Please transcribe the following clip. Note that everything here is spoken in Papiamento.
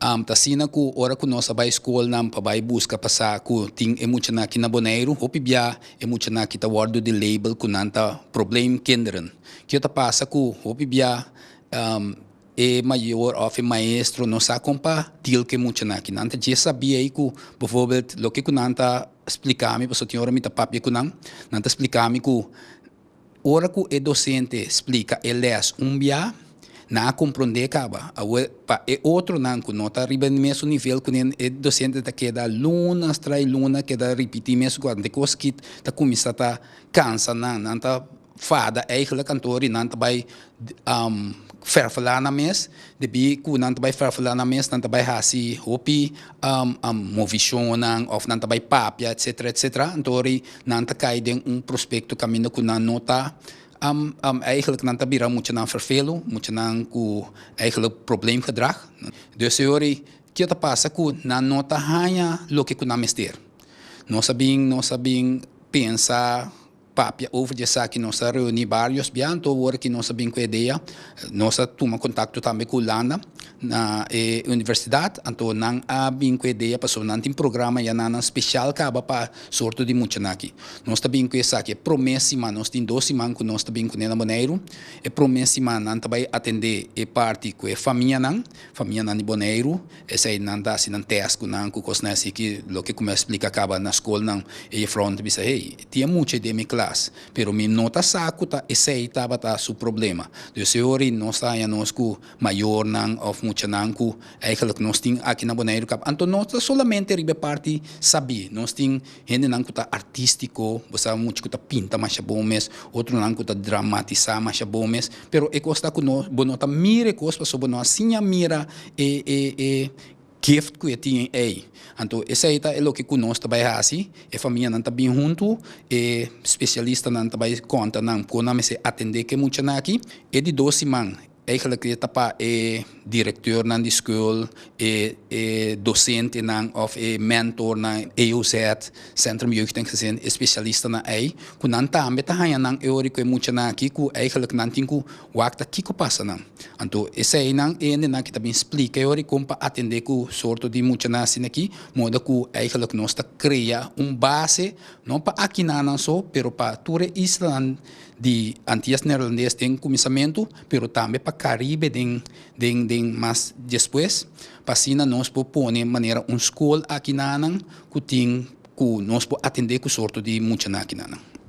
Ta asina ku ora ku nos a bai skolnan pa bai buska pa sa ku tin e muchanan aki na Boneiru, hopi bia e muchanan aki ta wòrdu di label ku nan ta probleemkinderen. Kio ta pasa ku hopi bia e mayor òf e maestro no sa kon pa deal ku e muchanan aki. Nan ta dje sabia ei ku bijvoorbeeld loke ku nan ta splika mi, pasobra tin ora mi ta papia ku nan, nan ta splika mi ku ora ku e dosente splika e lès un bia, nan a komprondé kaba. Awor, pa e otronan ku no ta riba e mesun nivel ku nan, e dosente ta keda lunas tras luna keda ripití mesun kos. Anto e kos ki ta kuminsá ta kansa nan, nan ta fada eigenlijk anto ori nan ta bai fèrfelá nan mes. Debí ku nan ta bai fèrfelá nan mes, nan ta bai hasi hopi movishonnan òf nan ta bai papia etsetera etsetera. Anto ori nan ta kai den un prospekto kaminda ku nan no ta eigenlijk nan ta bira muchanan ferfelu, muchanan ku eigenlijk probleemgedrag. Dus e ori kio ta pasa ku nan no ta haña loke ku nan mester. Nos a bin nos a bin pensa papia over di esaki, nos a reuni varios bia, anto awor ki nos a bin ku e idea, nos a tuma kontakto tambe ku Hulanda na e universidat, anto nan a bin ku e idea pasobra nan tin programa ya nan spesial kaba pa sorto di muchanan aki. Nos ta bin ku esaki e prome siman, nos tin dos siman ku nos ta bin kuné na Boneiru, e prome siman nan ta bai atendé e parti ku e famianan, famianan di Boneiru, Esei nan ta hasi nan test ku nan ku kosnan asi ki loke ku mi a splika kaba na skolnan e jefrounan ta bisa hey tin e mucha den mi klas pero mi no ta sa ku ta esei tabata su problema. Dus e ora nos ta haña nos ku mayornan òf muchanan ku eigenlijk nos tin aki na Boneiru kaba. Anto no ta solamente riba e parti sabí nos tin hendenan ku ta artístiko bo sa mucha ku ta pinta masha bon mes otronan ku ta dramatisá masha bon mes pero e kos ta ku no bo no ta mira e kos pasobra bo no a siña mira e e e gift ku e tin ei. Anto esei ta e loke ku nos ta bai hasi, e famianan ta bin huntu, e spesialistanan ta bai konta nan kon nan mester atendé ku e muchanan aki. E di dos siman eigenlijk e ta pa e direkteurnan di skol, e e dosentenan òf e mentornan, EOZ, Centrum Jeugd en Gezin, e spesialistanan ei, ku nan tambe ta haña nan e ora ku e muchanan aki ku eigenlijk nan tin ku wak ta kiko pasa nan. Anto eseinan e hendenan ki ta bin splika e ora i kon pa atendé ku sorto di muchanan asina aki, moda ku eigenlijk nos ta krea un base, no pa akinanan so, pero pa tur e islanan di Antias Neerlandes den kuminsamentu, pero tambe pa Karibe den den den mas despues, pa asina nos por pone manera un skol akinanan ku tin ku nos por atendé ku sorto di muchanan akinanan.